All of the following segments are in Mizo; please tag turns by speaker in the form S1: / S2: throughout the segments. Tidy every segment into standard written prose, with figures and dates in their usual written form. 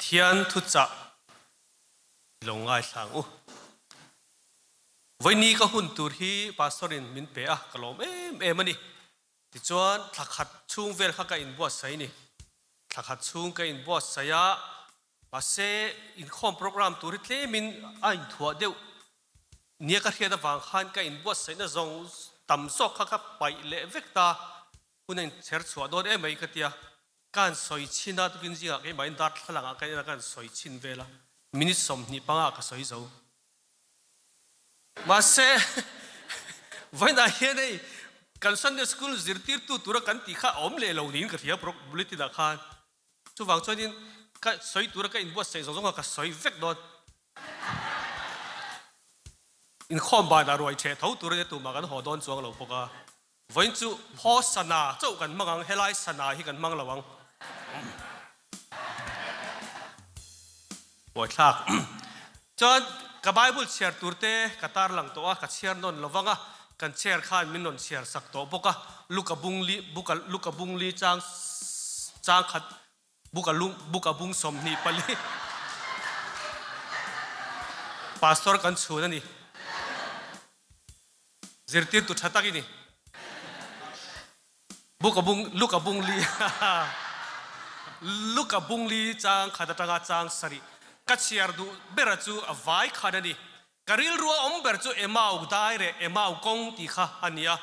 S1: Pathian thuchah i lo ngaithla ang u. Vawiini ka hun tur hi Pastor in min pe a, ka lawm em em a ni. Tichuan thla khat chhung vel kha ka inbuatsaih a ni. Thla khat chhung ka inbuatsaih a, mahse inkhawm program tur hi tlemin a inthuah deuh nia ka hriat avang khan ka inbuatsaihna zawng tam zawk kha ka paih leh vek ta. Hun a inchher chhuah dawn em mai ka tia, ka han sawi chhin a, tukin zingah keimahin darthlalang ah ka en a, ka han sawi chhin vel a, minute 25 ah ka sawi zo. Mahse, vawiinah hian hei kan Sunday School zirtirtu tura kan tih kha a awm leh lo niin ka hria bulletin ah khan. Chuvang chuanin ka sawi tura ka inbuatsaih zawng zawng kha ka sawi vek dawn. Inkhawm banah ruai ṭheh tho turin e tumah kan haw dawn chuang lo bawk a. Vawiin chu phaw sana chauh kan hmang ang, helai sana hi kan hmang lo ang. Buaithlak. Chuan ka Bible chhiar tur te ka tarlang tawh a, ka chhiar nawn lo vang a, kan chair khan min rawn chhiar sak tawh bawk a, Luka bung li, buka, Luka bung li chang, chang khat, buka lung, buka bung 24. Pastor kan chhun a ni. Zirtirtu tha tak i ni. Book a bung, Luka bung li Luka bung li chang khat atanga chang sarih ka chhiar duh bera chu a vai khan a ni. Ka rilru a awm ber chu Emau dai reh Emau kawng tih kha a ni a.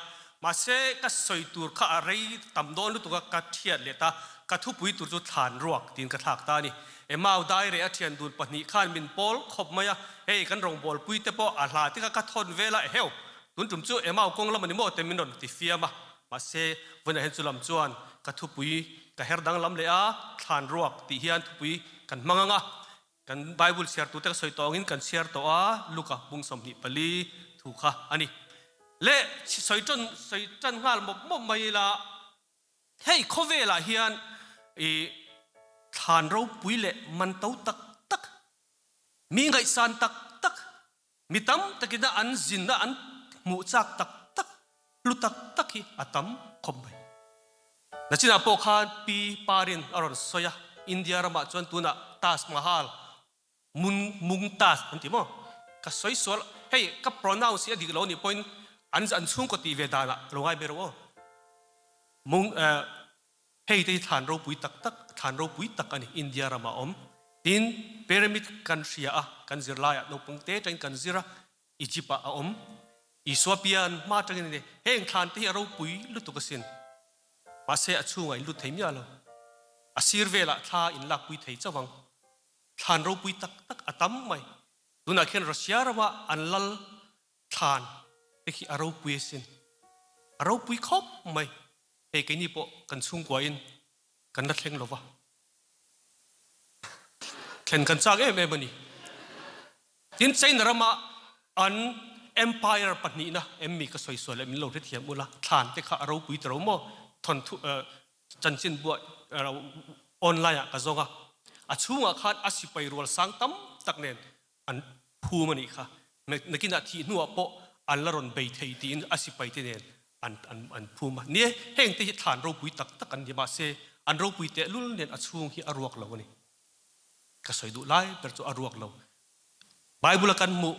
S1: Mahse ka sawi tur kha a rei tam dawn lutuk a, ka thiat leh ta. Ka thupui tur chu thlan ruak tiin ka thlak ta a ni. Emau dai reh a thian dun pahnih khan min pawl khawp mai a, hei kan rawngbawlpui te pawh a hla te kha ka thawn vel a, eheu, tun tum chu Emau kawng lam a ni maw te min rawn ti fiam a, mahse vawiinah hian chu lam chuan ka thupui ka her danglam leh a, thlan ruak tih hian thupui kan hmang ang a, kan Bible chhiartu te ka sawi tawh angin kan chhiar tawh a, Luka bung 24 thu kha a ni. Le sawi tan sawi tan nghal mawp mawp mai ila. Hei khawvelah hian i thlan ropui leh man to tak tak, mi ngaihsan tak tak, mi tam takina an zinna an hmuh chak tak tak, hlu tak tak hi a tam khawp mai. Nachinah pawh khan Pi Parin a rawn sawi a, India ramah chuan tunah Taj Mahal Mun Mungtaz an ti maw? Ka sawi sual, hei ka pronounce hi a dik lo anih pawhin an an chhungkaw tih ve danah lo ngai ber aw. Mung eh hei te hi thlan ropui tak tak, thlan ropui tak a ni India ramah a awm. Tin, pyramid kan hria a, kan zirlaiah naupang te atangin kan zir a, Egypt ah a awm. Isua pian hma atangin a ni. Heng thlan te hi a ropui lutuk asin. Mahse a chhungah in lut thei miah lo. A sir velah thla in lakpui thei chauh ang. Thlan ropui tak tak a tam mai. Tunah khian Russia rama an lal thlan te khi a ropui asin. A ropui khawp mai. Hei keini pawh kan chhungkuain kan la thleng lova. Thlen kan chak em em a ni. Tin China rama an empire pahnihna em mi ka sawi sual leh min lo hrethiam ula thlan te kha a ropui ta ro maw? Thawnthu Chanchin buah online ah ka zawng a, a chhungah khan a sipai rual sang tam tak nen an phum a nih kha. Nakinah thih hnuah pawh an la rawn bei thei tiin a sipai te nen an an an phum a. Nie, heng te hi thlan ropui tak tak an ni mahse an ropui tehlul nen a chhung hi a ruak lo a ni. Ka sawi duh lai ber chu a ruak lo. Bible a kan hmuh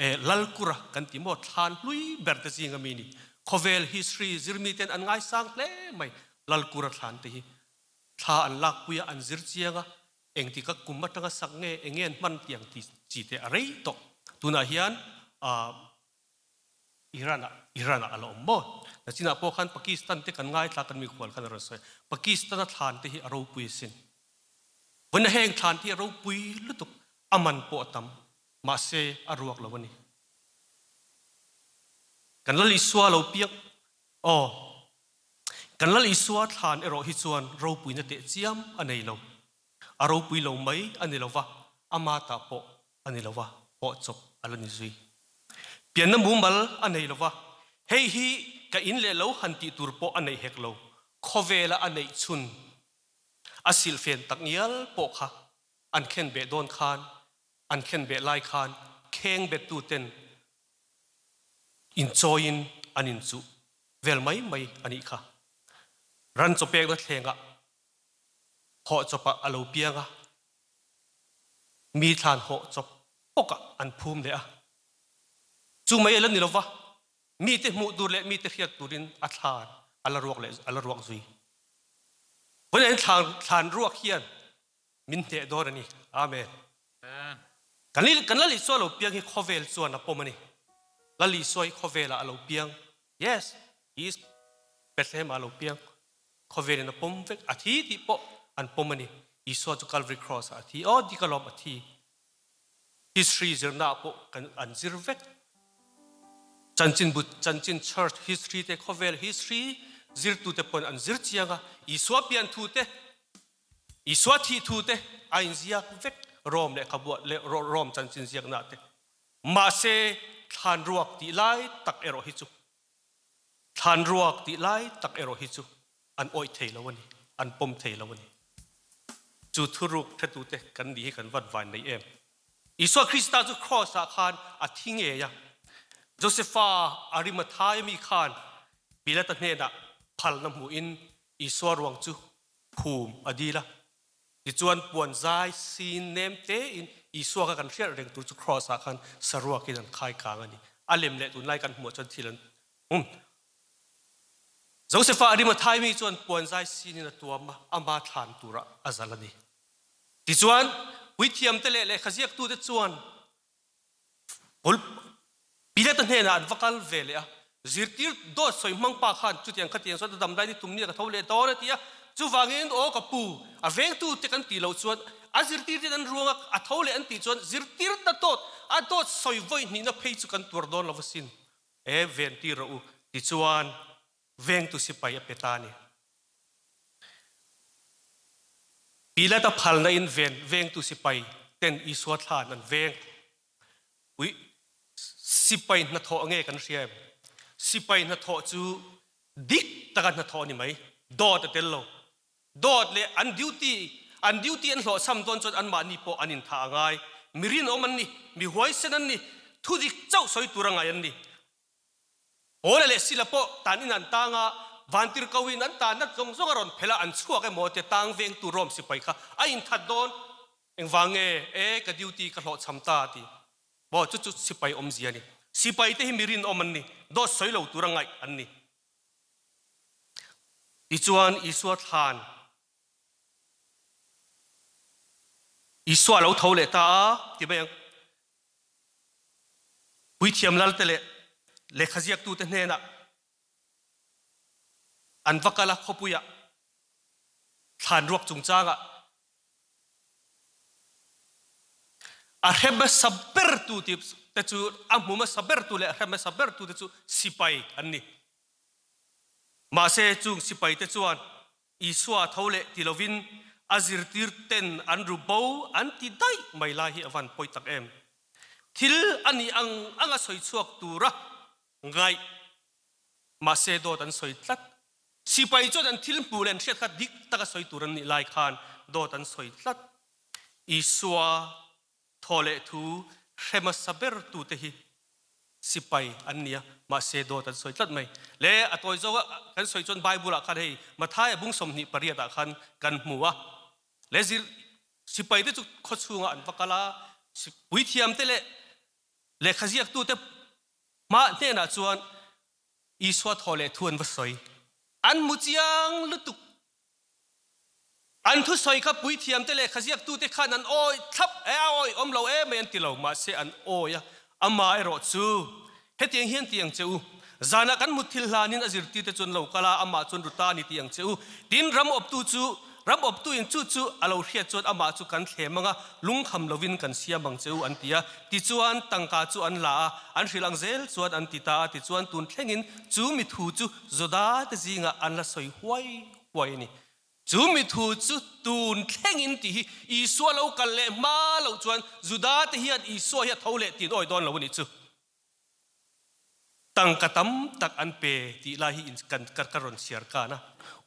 S1: E Lalkura kan ti maw thlan hlui ber te zinga mi ni. Khawvel history zirmi ten an ngaisang hle mai Lalkura thlan te hi. Thla an lakpui a an zir chiang a, engti ka kum atanga sak nge enge an hman tiang ti chi te a rei tawh. Tunah hian ah Iran ah Iran ah a la awm maw? Nachinah pawh khan Pakistan te kan ngaithla kan mikhual khan a rawn sawi a, Pakistan a thlan te hi a ropui asin. Vawiin a heng thlan te hi a ropui lutuk a man pawh a tam. Mahse, a ruak lo a ni. Kan Lal Isua lo piak, aw, kan Lal Isua thlan erawh hi chuan ropuina teh chiam a nei lo. A ropui lo mai a ni lo va, ama ta pawh a ni lo va, pawh chawp a la ni zui. Pianna mumal a nei lo va, hei hi ka in leh lo han tih tur pawh a neih hek lo, khawvela a neih chhun a silhfen tak ngial pawh kha an khenbeh dawn khan An khenbeh lai khan kheng bettuten inchawiin an inchuh vel mai mai a nih kha. Ran chawpekna thlengah hawh chawpah a lo piang a. Mi thlan hawh chawp pawkah an phum leh a. Chu mai a la ni lova, mite hmuh tur leh mite hriat turin a thlan a la ruak leh a la ruak zui. Vawiin thlan thlan ruak hian min hneh dawn a ni. Amen. Kan kan Lal Isua lo piang hi khawvel chuan a pawm a ni. Lal Isua hi khawvelah a lo piang. Yes, he is Bethlehem ah a lo piang. Khawvelin a pawm vek, a thi tih pawh an pawm a ni. Isua chu Calvary Cross ah a thi. Aw, dik alawm a thi. History zirna ah pawh kan an zir vek. Chanchinbu, chanchin church history te, khawvel history zirtute pawn an zir chiang a, Isua pian thu te, Isua thih thu te a inziak vek Rome lehkhabuah leh Rome chanchin ziakna te. Mahse, thlan ruak tih lai tak erawh hi chu Thlan ruak tih lai tak erawh hi chu an awih thei lo a ni, an pawm thei lo a ni. Chu thuruk hretute kan nih hi kan vat vain nei em? Isua Krista chu Kraws ah khan a thi ngei a, Josefa Arimathai mi khan Pilata hnenah phalna hmuhin Isua ruang chu phum a dil a. Tichuan puan zai sin nem tein Isua kha kan hriat reng tur chu Kraws ah khan saruakin an khai kang a ni. A lem leh tunlai kan hmuh chuan thil an um. Josefa Arimathai mi chuan puan zai sinin a tuam a, ama thlan turah a zal a ni. Tichuan puithiamte leh lehkha ziaktute chuan Paul Pilata hnenah an va kal ve leh a, zirtir dawt sawi hmang pa khan chutiang khatiang chuan a dam lai ni tum ni a ka tho leh dawn a ti a, chuvangin aw ka pu, a vengtu te kan tih loh chuan a zirtir ten an ruang a, a tho leh an tih chuan zirtirna dawt, a dawt sawi vawi hnihna phei chu kan tuar dawn lo asin, e ven tir rawh u tichuan vengtu sipai a pe ta a ni. Pilata phalna in ven vengtu sipai ten Isua thlan an veng. Ui, sipai hnathawh nge kan hria em? Sipai hnathawh chu dik taka hnathawh a ni mai, dawt a tel lo. Dawt leh an duty, an duty an hlawhchham dawn chuan anmahni pawh an inthah a ngai. Mi rinawm an ni, mi huaisen an ni, thudik chauh sawi tur a ngai an ni. Paula leh Sila pawh tan in an tang a, vantirhko in an tanna zawng zawng a rawn phelh a, an chhuak emaw tia tang vengtu Rome sipai kha a inthat dawn. Engvang nge? E, ka duty ka hlawhchham ta a ti. Maw, chu chu sipai awmzia a ni. Sipai te hi mi rinawm an ni, dawt sawi lo tura ngaih an ni. Tichuan Isua thlan Isua a lo tho leh ta a, ti mai ang. Puithiam lalte leh lehkha ziaktute hnenah an va kal a, khawpuiah thlan ruak chungchangah a hre hmasa bertu te chu a hmu hmasa bertu leh a hre hmasa bertu te chu sipai an ni. Mahse chung sipaite chuan Isua a tho leh ti lovin a zirtirten an ru bo an ti daih mai lai hi a van pawi tak em. Thil a nih ang anga sawi chhuak tura ngaih mahse dawt an sawi tlat. Sipai chuan an thil hmuh leh an hriat kha dik taka sawi tur an nih lai khan dawt an sawi tlat. Isua thaw leh thu hre hmasa ber tute hi sipai an ni a, mahse dawt an sawi tlat mai. Le a tawi zawk a kan sawi chuan Bible ah khan hei Mathaia bung 28 ah khan kan hmu a, le zir sipai te chu khaw chhungah an va kal a, puithiam te leh lehkha ziaktu te hma hnenah chuan Isua thaw leh thu an va sawi. An hmu chiang lutuk. An thusawi kha puithiamte leh khaziaktute khan an awih thlap e, a awih awm lo em mai an ti lo, mahse an awih a, amah erawh chu hetiang hian ti ang che u, zanah kan mutthil hlanin a zirtirte chu an lo kal a, amah chuan ru ta a ni ti ang che u, tin ram awptu chu ram awptuin chu chu a lo hriat chuan amah chu kan thlem ang a, lungkham lovin kan siam ang che u an ti a, tichuan tangka chu an la a, an hrilh ang zel chuan an ti ta a, tichuan tun thlengin chu mi thu chu Judate zingah an la sawi huai huai a ni. Chu mi thu chu tun thlengin tih hi Isua lo kal leh hma loh chuan Judate hian Isua hi a tho leh tih an awi dawn lo a nih chu. Tangka tam tak an pe tih lai hi kan ka rawn chhiar kan a.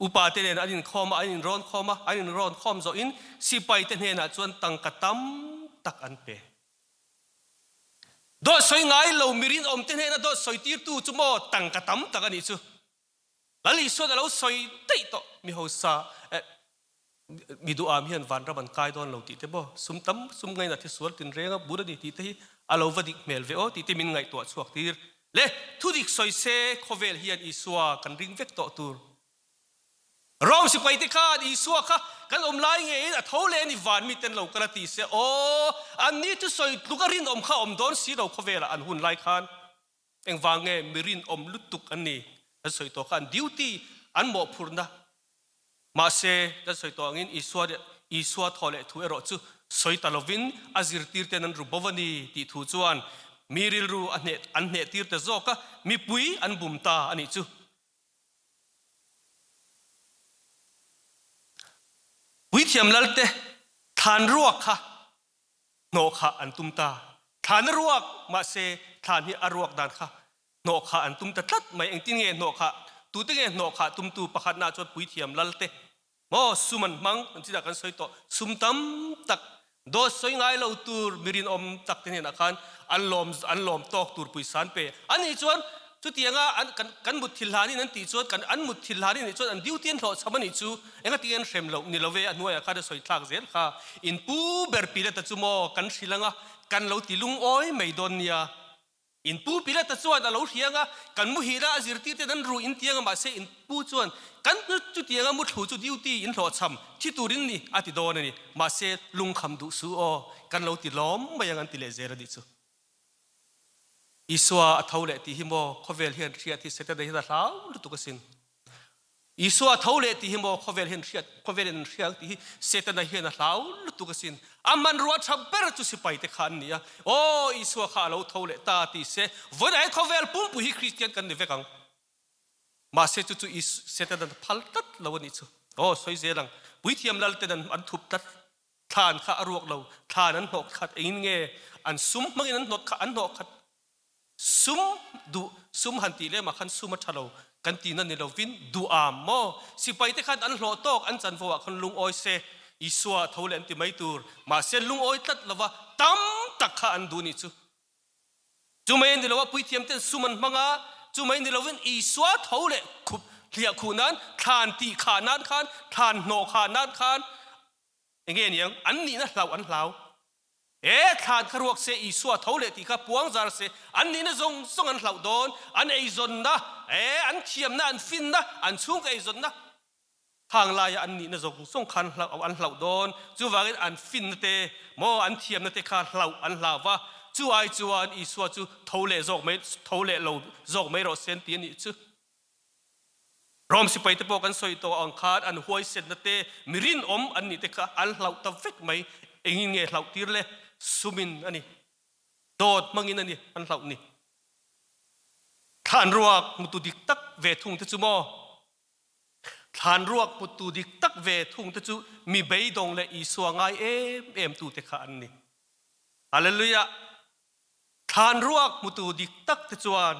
S1: Upate nen an inkhawm a, an inrawn khawm a, an inrawn khawm zawhin sipaite hnenah chuan tangka tam tak an pe. Dawt sawi ngai lo mi rinawmte hnena dawt sawi tirtu chu maw tangka tam tak a nih chu. Lal Isuan a lo sawi daih tawh mi hausa eh. Mi duham hian vanram an kai dawn lo tih te maw, sum tam sum ngaina thi sual tinreng a bur a ni tih te hi a lo va dik hmel ve aw tih te min ngaihtuah chhuak tir le. Thudik sawi se khawvel hian Isua kan ring vek tawh tur. Rome sipai te khan Isua kha kan awm lai ngeiin a tho leh a ni van miten lo kal a ti se aw, an ni thusawi tluk a rinawm kha awm dawn si lo khawvelah an hun lai khan. Engvang nge mi rinawm lutuk an ni kan sawi tawh kha an duty an mawhphurhna Mahse, kan sawi tawh angin Isua Isua thaw leh thu erawh chu sawi ta lovin a zirtirten an ru bo a ni tih thu chuan mi rilru a hneh an hnehtir ta zawk a, mipui an bum ta a nih chu. Puithiam Lalte thlan ruak kha hnawh khah an tum ta. Thlan a ruak, mahse thlan hi a ruak dan kha Hnawh khah an tum ta tlat mai. Engtin nge hnawh khah? Tute nge hnawh khah tumtu? Pakhatna chuan puithiam lal te maw sum an hmang an chinah kan sawi tawh. Sum tam tak dawt sawi ngai lo tur mi rinawm tak te hnenah khan an lawm an lawm tawk tur pawisa an pe. Ani chuan chutianga an kan kan mutthil hlanin an tih chuan kan an mutthil hlanin nih chuan an duty an hlawhchham anih chu engatinge an hrem loh ni lo ve a hnuaiah khan a sawi thlak zel kha. In pu ber Pilata chu maw kan hrilh anga kan lo ti lungawi mai dawn nia. In pu Pilata chuan a lo hriang a, kan muhil a, a zirtirten an ru in tiang a, mahse in pu chuan kan chutianga muthlu chu duty in hlawhchham thi turin ni a ti dawn a ni, mahse lungkham duh su aw, kan lo ti lawm mai ang an ti leh zel a nih chu. Isua a tho leh tih hi maw khawvel hian hriat hi Setana hian a hlau lutuk asin. Isua a tho leh tih hi maw khawvel hian hriat, khawvel in an hria ang tih hi Setana hian a hlau lutuk asin. A hmanrua tha ber chu sipai te kha an ni a, Aw Isua kha a lo tho leh ta ti se, vawiin ah hian khawvel pumpui hi Kristian kan ni vek ang. Mahse chu chu Setana phal tlat lo a nih chu. Aw sawi zel ang, puithiam lal ten an thup tlat, thlan kha a ruak lo, thlan an hnawh khat engin nge an sum hmangin an hnawt kha an hnawh khat Sum duh, sum han tih lemah khan sum a tha lo kan tihna ni lovin duh am maw? Sipai te khan an hlawh tawk an chanvo ah khan lungawi se Isua a tho leh an ti mai tur. Mahse lungawi tlat lova tam tak kha an duh nih chu. Chu mai a ni lo a, puithiam ten sum an hmang a, chu mai ni lovin Isua tho leh khup hliah khuh nan, thlan tih khah nan khan, thlan hnawh khah nan khan enge niang an nihna hlauh an hlau. He thlan kha ruak se, Isua tho leh tih kha puang zar se, an nihna zawng zawng an hlauh dawn, an eizawnna, e, an thiamna, an finna, an chhungkaw eizawnna, khang laia an nihna zawng zawng kha an hlauh, an hlauh dawn. Chuvangin an finna te maw, an thiamna te kha hlauh an hlau va, chu ai chuan Isua chu tho leh zawk mai, tho leh lo zawk mai rawh se an ti a nih chu. Rom sipai te pawh kan sawi tawh ang khan an huaisenna te, mi rinawm an nih te kha an hlauh ta vek mai. Engin nge hlauh tir le? Sumin a ni. Dawt hmangin a ni an hlauh ni. Thlan ruak hmutu dik tak ve thung te chu maw? Thlan ruak hmutu dik tak ve thung te chu mi beidawng leh Isua ngai em em tu te kha an ni. Hallelujah! Thlan ruak hmutu dik tak te chuan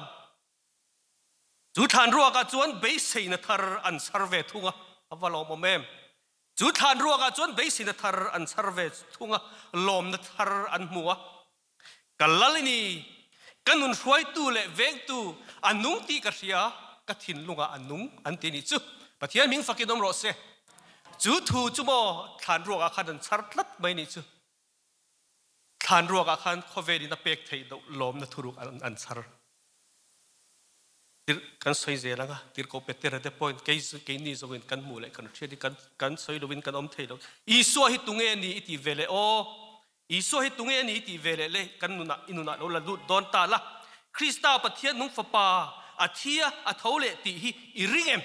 S1: Chu thlan ruakah chuan beiseina thar an chhar ve thung a, a va lawmawm em? Chu thlan ruakah chuan beiseina thar an chhar ve thung a, lawmna thar an hmu a. Ka lal i ni, ka nun hruaitu leh vengtu a nung tih ka hria, ka thinlungah a nung an ti a nih chu. Pathian hming fakin awm rawh se. Chu thu chu maw thlan ruakah khan an chhar tlat mai a nih chu. Thlan ruakah khan khawvelin a pek theih loh lawmna thuruk an chhar. Kan sawi zel anga tirhkoh Petera te pawhin kei keini zawngin kan hmuh leh kan hriat hi kan kan sawi lovin kan awm thei lo. Isua hi tunge a ni i tih ve leh aw? Isua hi tunge a ni i tih ve leh le kan nunah i nunah lo la lut dawn ta la. Krista Pathian nung fapa a thi a a tho leh tih hi i ring em?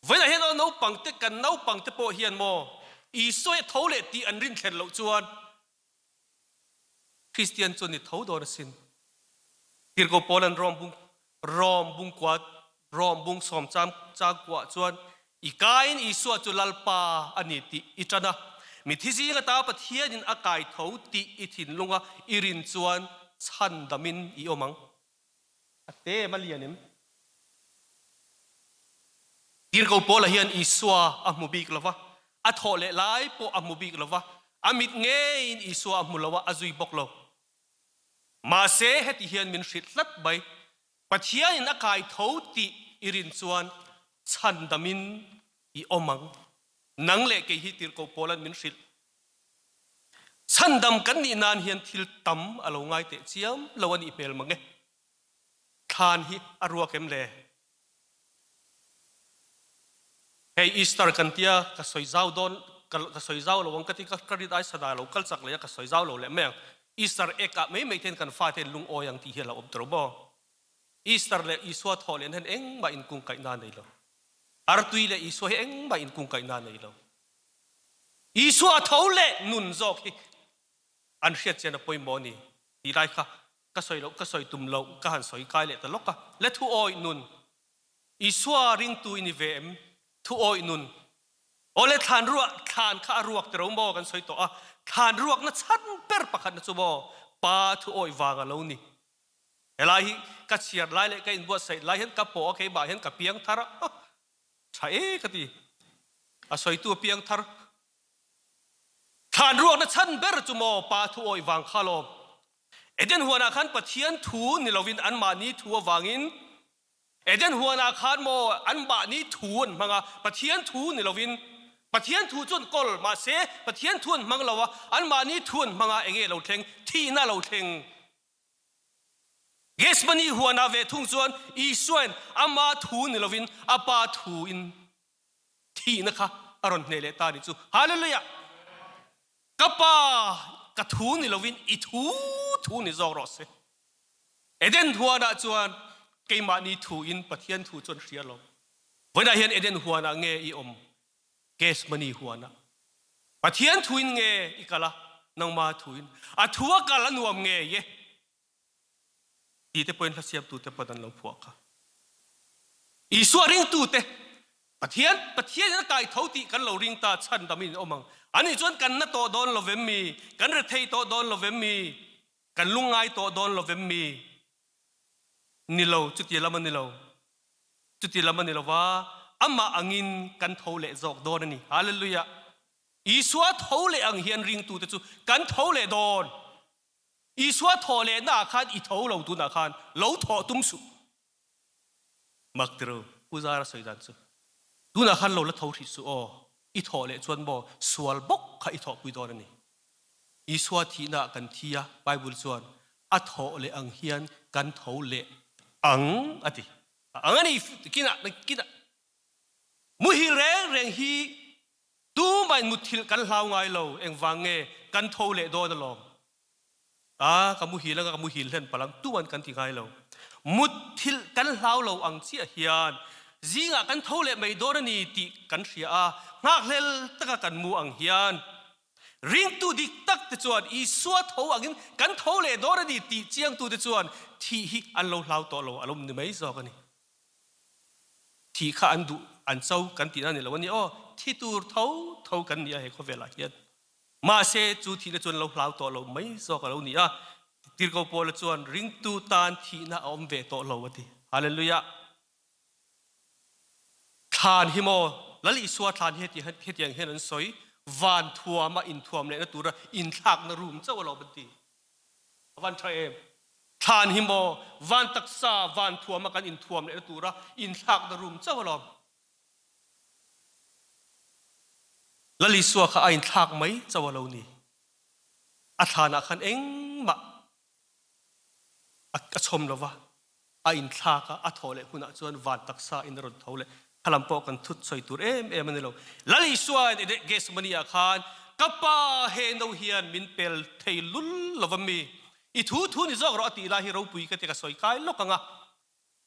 S1: Vawiinah hian aw naupangte kan naupangte pawh hian maw Isua hi a tho leh tih an rinthlen loh chuan Kristian chu an ni tho dawn asin. Tirhkoh Paul an Rom bung Rom bungkua Rom bung sawm chang changkuah chuan i kaiin Isua chu Lalpa a ni tih i tan a, mithi zing ata Pathianin a kai tho tih i thinlunga i rin chuan chhandamin i awm ang. A te em a lian em? Tirhkoh Paula hian Isua a hmu bik lo va, a thawh leh lai pawh a hmu bik lo va, a mit ngeiin Isua a hmu lo a, a zui bawk lo. Mahse, heti hian min hrilh tlat mai, Pathianin a kai tho tih i rin chuan chhandamin i awm ang. Nang leh kei hi tirhkoh Paula'n min hrilh. Chhandam kan nih nan hian thil tam a lo ngai teh chiam lo a nih hmel mang e. Thlan hi a ruak em le? Hei Easter kan tia ka sawi zau dawn ka sawi zau lo ang ka ti ka rit ai sada lo kal chak leh a ka sawi zau lo leh mai ang. Easter ek ah mai mai ten kan fate in lungawi ang tih hi a lo awm tawh maw? Easter leh Isua thawh leh hian engmah inkungkaihna a nei lo. Artui leh Isua hi engmah inkungkaihna a nei lo. Isua tho leh nun zawk hi an hriat chian a pawimawh a ni tih lai kha ka sawi loh, ka sawi tum loh ka han sawi kai leh ta lawk a. Le thu awih nun, Isua ringtu i ni ve em? Thu awih nun, Awle thlan ruah, thlan kha a ruak tiro maw kan sawi tawh a, thlan ruakna chhan ber pakhatna chu maw Pa thu awih vang a lo ni. Helai hi ka chhiar lai leh ka inbuatsaih lai hian ka pawh a keimah hian ka piang thar a, tha e ka ti. A sawitu a piang thar. Thlan ruakna chhan ber chu maw Pa thu awih vang kha lawm. Eden huanah khan Pathian thu ni lovin anmahni thu avangin Eden huanah khan maw anmahni thu an hmang a, Pathian thu ni lovin. Pathian thu chu an kawl, mahse Pathian thu an hmang lo a, anmahni thu an hmang a, enge lo thleng? Thihna lo thleng. Gethsemane huanah ve thung chuan Isuain ama thu ni lovin a Pa thuin thihna kha a rawn hneh leh ta a nih chu. Hallelujah! Ka Pa, ka thu ni lovin i thu thu ni zawk rawh se. Eden huanah chuan keimahni thuin Pathian thu chu an hria lo. Vawiinah hian Eden huanah nge i awm? Gethsemane huanah. Pathian thuin nge i kal a, nangma thuin? A thu a kal a nuam ngei e ti te pawhin hlasiamtute pawn an lo phuah kha. Isua ringtute Pathian Pathianin a kai tho tih kan lo ring ta chhandamin in awm ang. Ani chuan kan na tawh dawn lo vem mi? Kan rethei tawh dawn lo vem mi? Kan lungngai tawh dawn lo vem mi? Ni lo, chuti lam a ni lo. Chuti lam a ni lo va, amah angin kan tho leh zawk dawn a ni. Hallelujah! Isua tho leh ang hian ringtute chu kan tho leh dawn. Isua thawh lehnaah khan i tho lo tunah khan lo thawh tum suh. Mak tiro, Pu Zara sawi dan chu. Tunah khan lo la tho hrih suh aw, i thawh leh chuan maw sual bawk kha i thawhpui dawn a ni. Isua thihnaah kan thi a, Bible chuan a thawh leh ang hian kan tho leh ang a ti. A ang a ni kinah kinah. Muhil reng reng hi tumahin mutthilh kan hlau ngai lo, engvang nge kan tho leh dawn alawm. A, ka muhil anga ka muhil hlen palh ang tuman kan ti ngai lo. Mutthilh kan hlau lo ang chiah hian zingah kan tho leh mai dawn a ni tih kan hria a, nghakhlel taka kan mu ang hian ringtu dik tak te chuan Isua tho angin kan tho leh dawn a ni tih chiangtu te chuan thih hi an lo hlau tawh lo a lo ni mai zawk a ni. Thih kha an duh an cho kan tihna a ni lo a ni aw, thi tur tho tho kan ni a he khawvelah hian. Mahse, chu thihna chuan lo hlau tawh lo mai zawk a lo ni a, Tirhkoh Paula chuan ringtu tan thihna a awm ve tawh lo a ti. Hallelujah! Thlan hi maw, Lal Isua thlan hi heti hetiang hian an sawi, van thuama inthuam lehna tura inthlakna room chauh a lo an ti. A van tha em? Thlan hi maw, van taksa van thuama kan inthuam lehna tura inthlakna room chauh a lawm. Lal Isua kha a inthlak mai chauh a lo ni. A thlanah khan engmah a chhawm lo va, a inthlak a, a thawh leh hunah chuan van taksa in a rawn tho leh. Khalam pawh kan thut sawi tur em em a ni lo. Lal Isua in Gethsemane-ah khan, Ka Pa, he no hian min pel thei lul lo va mi? I thu thu ni zawk rawh a tih lai hi ropui ka ti ka sawi kai lawk ang a.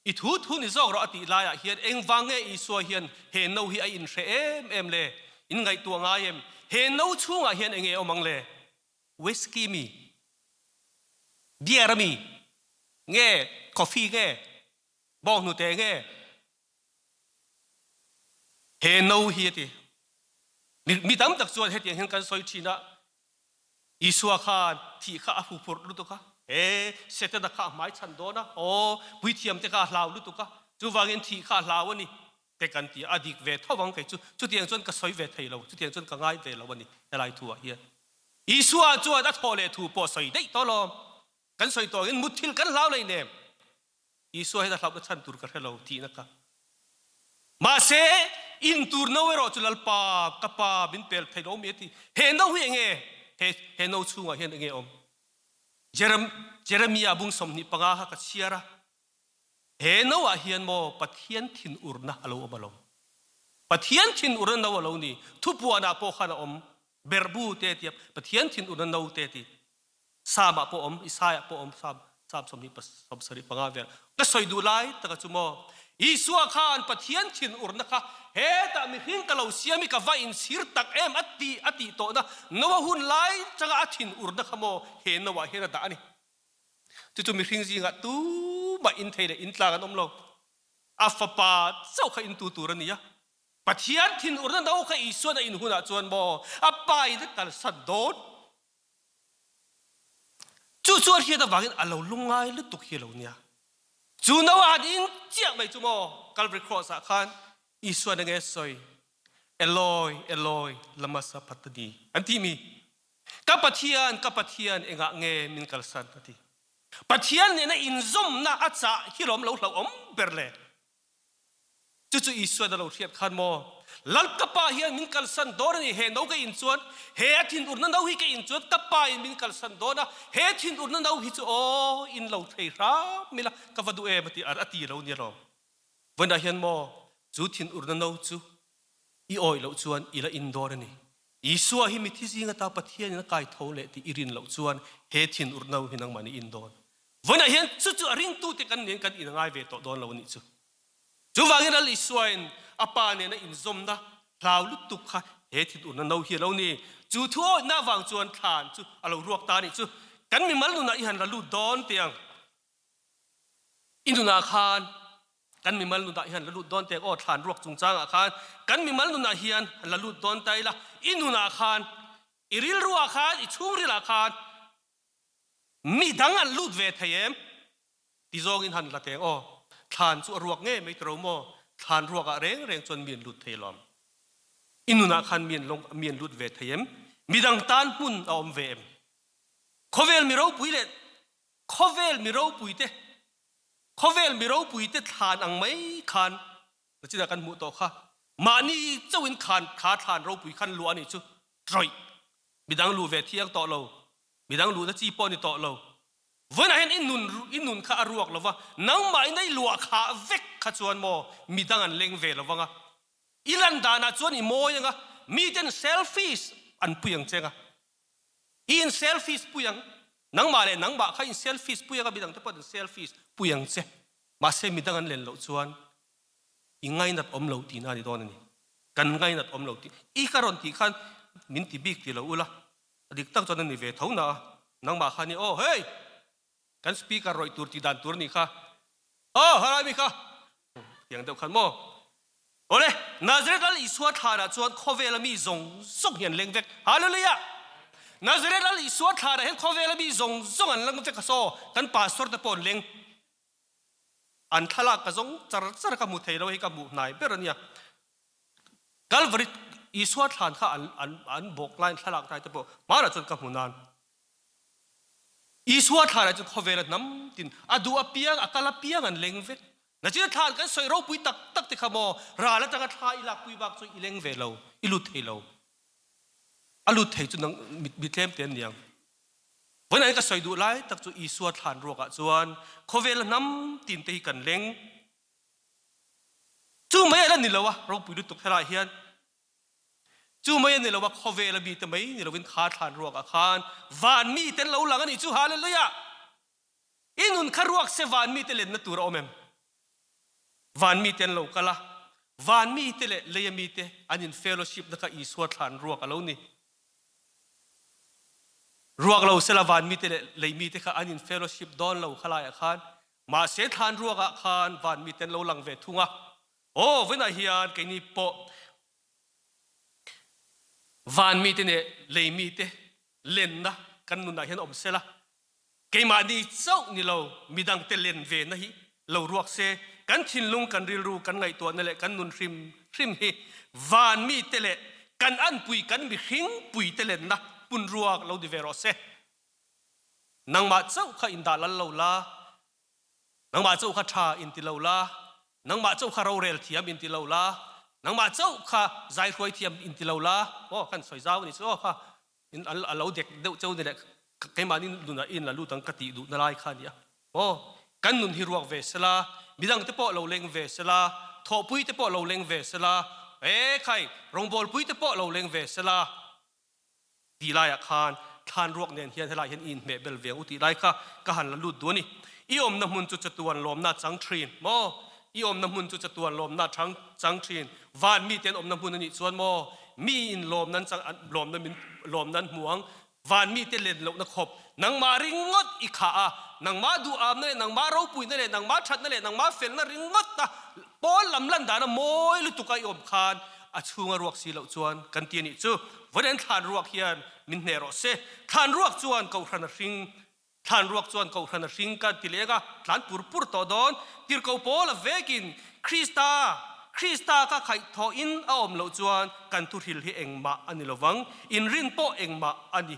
S1: I thu thu ni zawk rawh a tih laiah hian engvang nge Isua hian he no hi a inhre em em le? In ngaihtuah ngai em? He no chhungah hian enge awm ang le? Whisky mi? Beer a mi? Nge coffee nge? Bawnghnute nge? He no hi a ti. Mi tam tak chuan hetiang hian kan sawi thin a, Isua khan thih kha a huphurh lutuk a, he Setana kha a hmai chhan dawn a, aw, puithiamte kha a hlau lutuk a, chuvangin thih kha a hlau a ni, te kan ti a, a dik ve tho ang kei chu, chutiang chuan ka sawi ve thei lo, chutiang chuan ka ngai ve lo a ni helai thu ah hian. Isua chuan a thawh leh thu pawh sawi daih tawh lawm, kan sawi tawh angin mutthil kan hlau lei nem, Isua hian a hlauhna chhan tur ka hre lo tihna kha. Mahse, in tur no erawh chu Lalpa, ka Pa, min pel thei lo mi a ti. He no hi enge? He, he no chhungah hian enge awm? Jerem, Jeremia bung 25 kha ka chhiar a. He no ah hian maw Pathian thinurna a lo awm alawm. Pathian thinurna no a lo ni. Thupuanah pawh khan a awm. Berhbu te tia Pathian thinurna no te ti. Psalm ah pawh awm, Isaiah pawh awm, Psalm Psalm 75 vel. Ka sawi duh lai taka chu maw Isua khan Pathian thinurna kha hetah mihring ka lo siam i ka va inchhir tak em a ti a tih tawhna Noah hun lai tanga a thinurna kha maw he Noah hian a dah a ni. Chu chu mihring zingah tumah in thei leh in tlang an awm lo. A fapa chauh kha intu tur a ni a. Pathian thinurna no kha Isuan a in hunah chuan maw a pa in a kalsan dawn? Chu chu a hriat avangin a lo lungngai lutuk hi a lo nia. Chu no a han in chiah mai chu maw Calvary Cross ah khan Isuan enge sawi Eloi, Eloi, lama sabachthani an ti mi? Ka Pathian, ka Pathian, engah nge min kalsan? a ti. Pathian nena inzawmna a chah hi lawm lo hlauhawm ber le. Chu chu Isuan a lo hriat khan maw, Lal ka pa hian min kalsan dawn a ni, he no ka in chuan, he a thinurna no hi ka in chuan ka pa in min kalsan dawn a, he thinurna no hi chu aw, in lo thei hram ila ka va duh em a ti, a ti lo nia lawm. Vawiinah hian maw, chu thinurna no chu i awih loh chuan i la in dawn a ni. Isua hi mithi zing ata Pathianin a kai tho leh tih i rin loh chuan he thinurna hi nangmah nih in dawn. Vawiinah hian chu chu a ringtute kan nen kan in a ngai ve tawh dawn lo a nih chu. Chuvangin Lal Isuain a Pa nena inzawmna hlau lutuk kha he thinurna no hi a lo ni. Chu thu awihna avang chuan thlan chu a lo ruak ta a nih chu. Kan mimal nunah i han la lut dawn teh ang. I nunah khan kan mimal nunah hian la lut dawn teh aw thlan ruak chungchangah khan kan mimal nunah hian la lut dawn ta ila i nunah khan i rilruah khan i chhungrilah khan mi dang an lut ve thei em ti zawngin han la teng aw thlan chu a ruak ngei mai tiro maw thlan ruakah reng reng chuan mi an lut thei lawm i nunah khan mi an long mi an lut ve thei em midang tan hmun a awm ve em khawvel mi ropui leh Khawvel mi ropuite, khawvel mi ropuite thlan ang mai khan nachinah kan hmuh tawh kha. Mahni chauhin khan kha thlan ropui khan luah a nih chu ṭawih. Midang luh ve thiang tawh lo, midang luhna chi pawh a ni tawh lo. Vawiinah hian i nun i nun kha a ruak lo va, nangmah in a i luah khah vek kha chuan maw midang an leng ve lo vang a. I lan danah chuan i mawi ang a, miten selfish an pui ang che ang a. I in selfish pui ang. Nangmah leh nangmah kha in selfish pui ang a, midang te pawh an selfish pui ang che. Mahse midang an len loh chuan i ngainat awm lo tihna a ni dawn a ni. Kan ngainat awm lo tih i ka rawn tih khan min ti bik ti lo ula, a dik tak chuan a ni ve tho na a, nangmah khan i aw hei! Kan speaker rawih tur tih dan tur a nih kha. Aw helai mi kha! Tiang deuh khan maw? Awle, Nazareth Lal Isua thlanah chuan khawvela mi zawng zawng hi an leng vek. Hallelujah! Nazareth Lal Isua thlanah hian khawvela mi zawng zawng an leng vek a saw, kan pastor te pawh an leng. An thlalak ka zawng char char a ka hmu thei lo hei ka hmuh hnai ber a nia. Calvary Isua thlan kha an an an bawk laiin thlalak lai te pawh hmanah chuan ka hmu nan. Isua thlanah chuan khawvela hnam tin a duh apiang a kal apiang an leng vek. Nachina thlan kan sawi ropui tak tak te kha maw ral atanga thla i lakpui bak chu i leng ve lo, i lut thei lo. A lut thei chu nang mi tlem te an niang. Vawiin ah ka sawi duh lai tak chu Isua thlan ruakah chuan khawvela hnam tin te hi kan leng. Chu mai a la ni lo a, ropui lutuk helaiah hian Chu mai a ni lo a, khawvel a mite mai ni lovin kha thlan ruakah khan van mite an lo lang a nih chu. Hallelujah! I nun kha ruak se van mite lenna tur a awm em? Van mite an lo kal a, van mite leh leia mite an in fellowship na kha Isua thlan ruak a lo ni. Ruak lo sela van mite leh lei mite kha an in fellowship dawn lo khalaiah khan, mahse thlan ruakah khan van mite an lo lang ve thung a. Aw, vawiinah hian keini pawh van mite leh lei mite lenna kan nunah hian awm sela, keimahni chauh ni lo midangte len vena hi lo ruak se, kan thinlung, kan rilru, kan ngaihtuahna leh kan nun hrim hrim hi van mite leh kan anpui, kan mihring puite lenna hmun ruak lo ni ve rawh se. Nangmah chauh kha indah lal lo la, nangmah chauh kha tha inti lo la. Nangmah chauh kha rorel thiam in ti lo la, nangmah chauh kha zai hruai thiam in ti lo la, aw kan sawi zau a nih chu aw kha in a lo dek deuh cheu ni leh keimahni nunah in la lut ang ka tih duhna lai kha a nia. Aw kan nun hi ruak ve sela, midang te pawh lo leng ve sela, thawhpui te pawh lo leng ve sela, e khai rawngbawlpui te pawh lo leng ve sela, Tih laiah khan thlan ruak nen hian helai hian i inhmeh bel ve ang u tih lai kha ka han la lut duh a ni. I awmna hmun chu chatuan lawmna chang thin maw? I awmna hmun chu chatuan lawmna chang chang thin. Van mite an awmna hmun a nih chuan maw? Mi in lawmna an chang lawmna min lawmna an hmu ang. Van mite len lohna khawp nangmah ringawt i khah a, nangmah duhamna leh nangmah ropuina leh nangmah thatna leh nangmah felna ringawt a pawl lam lan dana mawi lutuk a i awm khan a chhunga ruak si loh chuan kan ti a nih chu. Vawiin thlan ruak hian min hneh rawh se. Thlan ruak chuan Kohhran a hring, thlan ruak chuan Kohhran a hring kan ti leng a, tlan pur pur tawh dawn. Tirhkoh pawl a vekin Krista, Krista ka khaihthawhin a awm loh chuan kan thuhril hi engmah a ni lovang, inrin pawh engmah a ni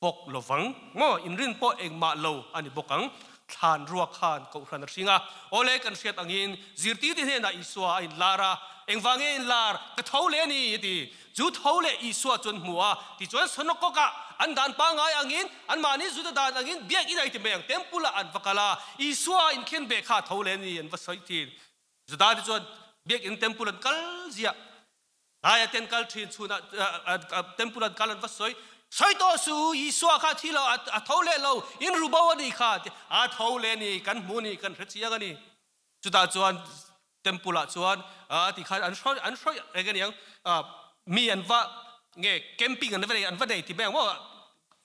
S1: bawk lovang maw? Inrin pawh engmah lo a ni bawk ang. Thlan ruak khan Kohhran a hring a. Awle kan hriat angin zirtirte hnenah Isua a inlar a, Engvang nge inlar? Ka tho leh a ni, a ti. Chu tho leh Isua chu an hmu a, tichuan Sonokawkah an dan pangngai angin, anmahni Juda dan angin biakinn a i ti mai ang, Temple-ah an va kal a, Isua inkhen beh kha a tho leh a ni, an va sawi thin. Judate chuan biakinn Temple an kal ziah. Tlai a ten kal thin chhunah temple an kal an va sawi, Sawi tawh su, Isua kha a thi lo, a tho leh lo, in ru bo a nih kha, a tho leh a ni, kan hmu a ni, kan hre chiang a ni. Chutah chuan temple ah chuan ti khan an hrawi an hrawi eng a niang, mi an va nge camping an va nei an va nei ti mai ang maw,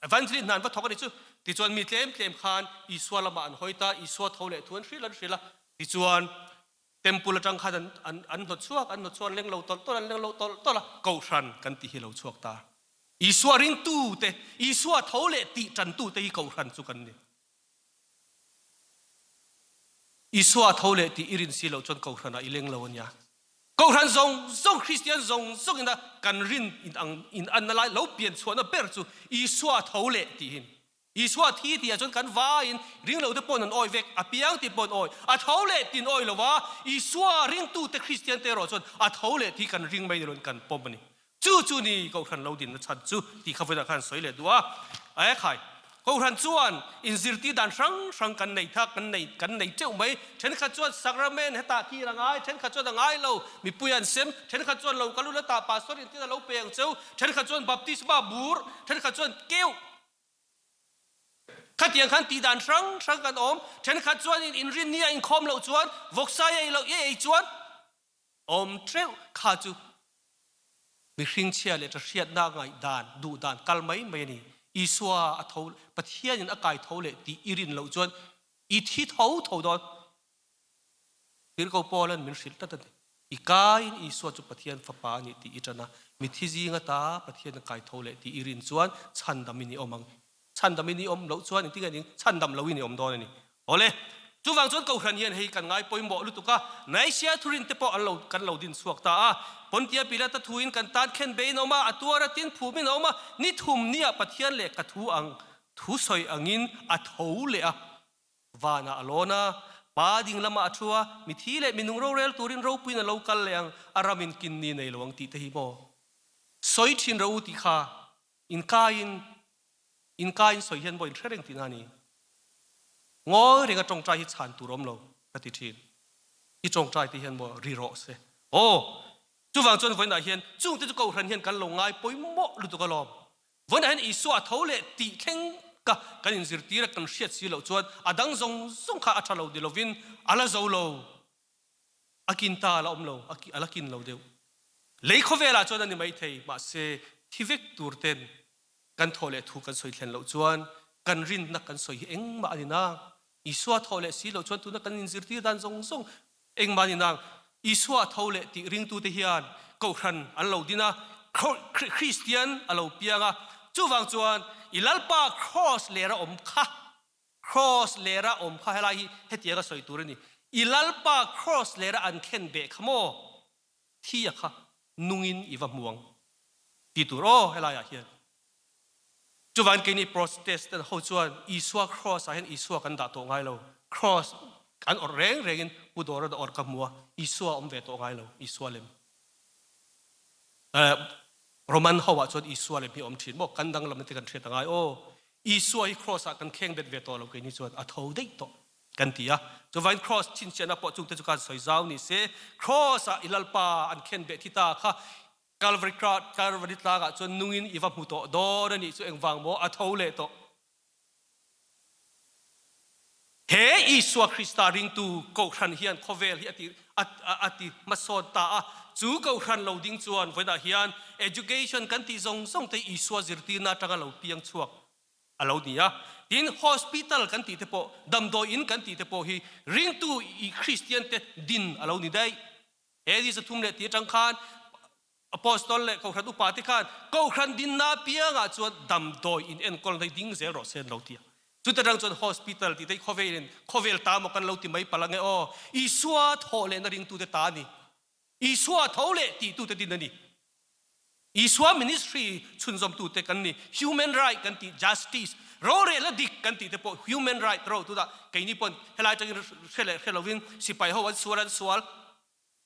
S1: evangelist hna an va thawk a ni chu. Tichuan mi tlem tlem khan Isua lamah an hawi ta, Isua tho leh thu an hrilh an hrilh a, tichuan Temple atang khan an an an hnawt chhuak, an hnawt chhuak, an leng lo tawlh tawlh, an leng lo tawlh tawlh a, Kohhran kan tih hi lo chhuak ta. Isua ringtute, Isua tho leh tih tantute hi Kohhran chu kan ni. Isua tho leh tih i rin si loh chuan Kohhranah i leng lo a nia. Kohhran zawng zawng, Kristian zawng zawng ina kan rin in ang in anna lai lo pian chhuahna ber chu Isua tho leh tih hi. Isua thi tih ah chuan kan vaiin ring lo te pawhin an awi vek, a piang tih pawh an awi, a tho leh tin awi lo va, Isua ringtute Kristian te erawh chuan a tho leh tih kan ring mai ni loin kan pawm a ni. Chu chu ni Kohhran lo dinna chhan chu tih kha vawiinah khan sawi leh duh a. Ae khai, Kohhran chuan inzirtir dan hrang hrang kan nei thak, kan nei kan nei teuh mai. Thenkhat chuan Sacrament hetah kir a ngai, thenkhat chuan a ngai lo, mipui an sem, thenkhat chuan lo kal ula tah Pastor in tin a lo pe ang cheu, thenkhat chuan Baptisma bur, thenkhat chuan keuh, Khatiang khan tih dan hrang hrang kan awm. Thenkhat chuanin inrinni a inkhawm loh chuan vawksa i ei loh i ei chuan awm teuh kha chu mihring chhia leh ṭahriatna ngaihdan, duhdan kal mai mai a ni. Isua a tho, Pathianin a kai tho leh tih i rin loh chuan i thi tho tho dawn. Tirhkoh Paula'n min hrilh tlat a ni. I kaiin Isua chu Pathian Fapa a nih tih i ṭan a, mithi zing ata Pathian a kai tho leh tih i rin chuan chhandamin i awm ang. Chhandamin i awm loh chuan engtin nge ning? Chhandam loin i awm dawn a ni. Awle, chuvang chuan Kohhran hian hei kan ngai pawimawh lutuk a, Nicaea thurin te pawh an lo kan lo din chhuak ta a. Pontia Pilata thuin kan tan khen beiin a awm a, a tuar a tin phumin a awm a, ni thum nia Pathian leh ka thu ang thu sawi angin a tho leh a. Vanah a lawn a, Pa ding lamah a thu a, mithi leh minung rorel turin ropuiin a lo kal leh ang, a ram in kin ni nei lo ang tih te hi maw? Sawi thin ro u tih kha inkaiin inkaiin sawi hian maw in hre reng tihna a ni. Ngawi renga tawngtai hi chhan tur awm lo ka ti thin. I tawngtai te hian maw ri rawh se. Aw! Chuvang chuan vawiinah hian chungte chu Kohhran hian kan lo ngai pawimawh lutuk alawm. Vawiinah hian Isua a tho leh tih thleng ka kan inzirtir a, kan hriat si loh chuan a dang zawng zawng kha a tha lo ni lovin a la zo lo, a kin ta a la awm lo, a la kin lo deuh. Lei khawvelah chuan a ni maithei, mahse thi vek tur ten kan thawh leh thu kan sawi thlen loh chuan kan rinna kan sawi hi engmah a ni nang. Isua thawh leh si loh chuan tuna kan inzirtir dan zawng zawng Engmah ni nang, Isua a tho leh tih ringtute hian Kohhran an lo din a, Kristian a lo piang a. Chuvang chuan i Lalpa Kraws lera awm kha, Kraws lera awm kha helai hi hetianga sawi tur a ni, i Lalpa Kraws lera an khen beh kha maw? Thi a kha nungin i va hmu ang ti tur aw helaiah hian. Chuvangin keini Protestant ho chuan Isua Kraws ah hian Isua kan dah tawh ngai lo, Kraws. An awrh reng rengin Pu Dawra da awrh ka hmu a, Isua a awm ve tawh ngai lo, Isua lem. Roman ho ah chuan Isua lem hi a awm thin maw? Kan danglamna te kan hriat a ngai aw. Isua hi Kross ah kan kheng bet ve tawh lo keini chuan a tho daih tawh kan ti a. Chuvangin Kross chhinchhiahna pawh chungte chu khan sawi zau ni se, Kross ah i Lalpa an khen beh thi ta kha Calvary Calvary tlangah chuan nungin i va hmu tawh dawn a nih chu engvang maw a tho leh tawh. He Isua Krista ringtu Kohhran hian khawvel hi a ti a ti hmasawn ta a, chu Kohhran lo ding chuan vawiinah hian education kan tih zawng zawng te Isua zirtirna atanga lo piang chhuak a lo ni a. Tin, hospital kan tih te pawh, damdawi in kan tih te pawh hi ringtu Kristian te din a lo ni daih. He ni zathum leh tih atang khan Apostol leh Kohhran upa te khan Kohhran dinna apiangah chuan damdawi in enkawl hei ding zel rawh se an lo ti a. Chuta tang chuan hospital tih te hi khawvel in khawvel ta maw kan lo ti mai palh ange aw. Isua thawh lehna ringtute ta a ni. Isua tho leh tihtute din a ni. Isua ministry chhunzawmtute kan ni. Human right kan tih, justice, rorelna dik kan tih te pawh human right ro tunah keini pawn helai atangin hre leh hre lovin sipai ho an sual an sual.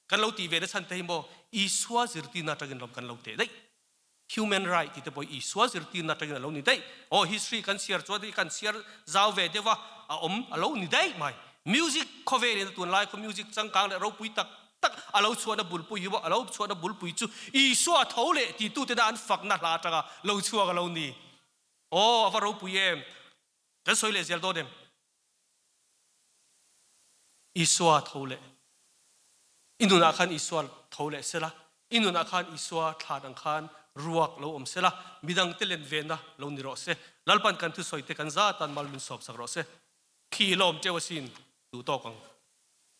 S1: Kan lo tih ve na chhan te hi maw Isua zirtirna atangin lawm kan lo teh daih. Human right tih te pawh hi Isua zirtirna atangin a lo ni daih. Aw history kan chhiar chuan hei kan chhiar zau ve deuh a, a awm a lo ni daih mai. Music khawvel in a tunlai khaw music changkang leh ropui tak tak a lo chhuahna bulpui hi maw a lo chhuahna bulpui chu Isua tho leh titute na an fakna hla atanga lo chhuak a lo ni. Aw a va ropui em. Kan sawi leh zel dawn em? Isua tho leh. I nunah khan Isua tho leh sela, i nunah khan Isua thlan ang khan ruak lo awm sela, midangte len vena lo ni rawh se. Lalpan kan thusawi te kan zatan mal min sawpsak rawh se. Khi lawm teuh asin duh tawk ang.